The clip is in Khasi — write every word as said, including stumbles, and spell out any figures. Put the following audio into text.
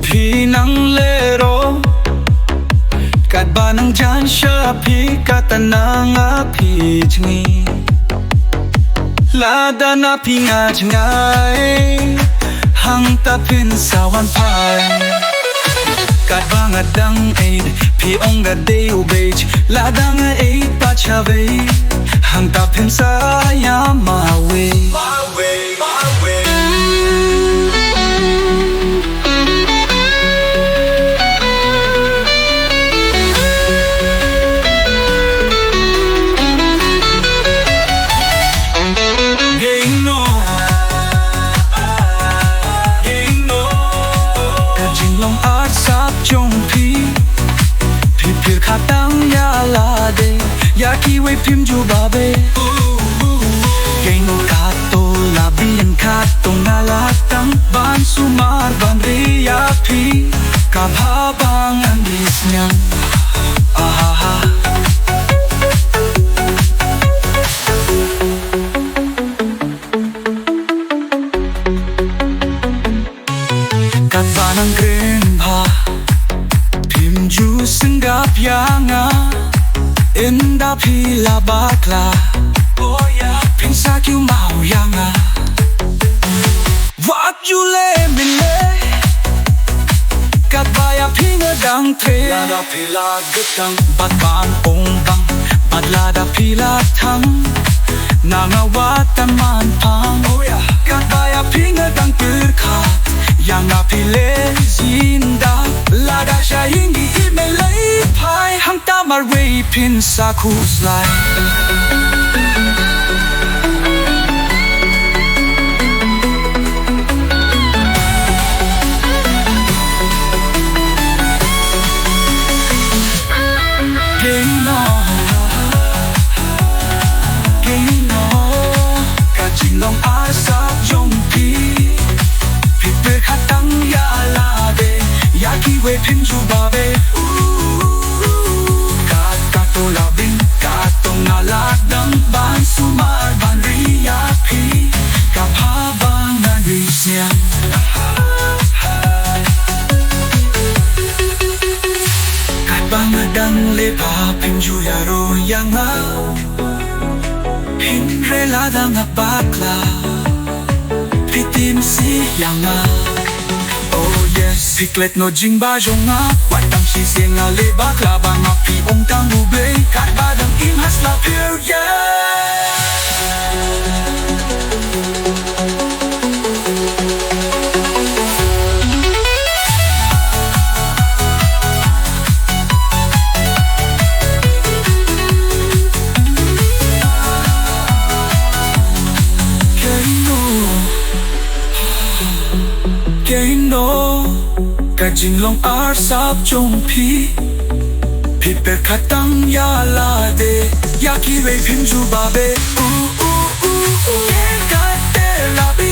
Phi nang leh ro, katba nang jan sha phi, kata nang a phi jngi. Lada na phi nga jngai, hangta phin sa wan phai. Katba nga dang eit, phi ong nga dei u beit. Lada nga eit pat shawei, hangta phin sa ïa mawei. Ka jinglong arsap jong phi, phi pyrkhat tang ïa lade, ïa kiwei phim jubab eh. Kein kato la biang, kato nga la tang ban sumar ban ri ïa phi, ka bha ba ngan ri sniang. Ahaha. Katba nang kren bha, phim ju sngap ïa nga. Ynda phi la bakla, phin sa kiew maw ïa nga? Wat ju leh mynne, katba ïa phi nga dang treh. Lada phi la ktang bad ban ong bang, bad lada phi la thang, na nga wat tang man pang. Katba ïa phi nga dang pyrkhat, ïa nga phi leh shisha. Lada sha ïing i mei lei phai, hangta marwei phin sa khuslai. Kein o, kein o, ka jinglong arsap jong phi, phi pyrkhat tang ïa lade, ïa kiwei phim jubab eh. Kat kato la biang, kato nga la tang ban sumar ban ri ïa phi, ka bha ba ngan ri sniang. Katba nga dang leh bha, phim ju ïaroh ïa nga. Hynrei lada nga bakla, phi tim sih ïa nga. Oh yes, phi klet noh jingbha jong nga. Wat tang shisien nga leh bakla, ba nga phi ong tang u blei. Katba dang im ha sla pyrshah. Kein o, kein o, ka jinglong arsap jong phi, phi pyrkhat tang ïa lade, ïa kiwei phim jubab eh. Uh, uh, uh, uh. Kein katte la bi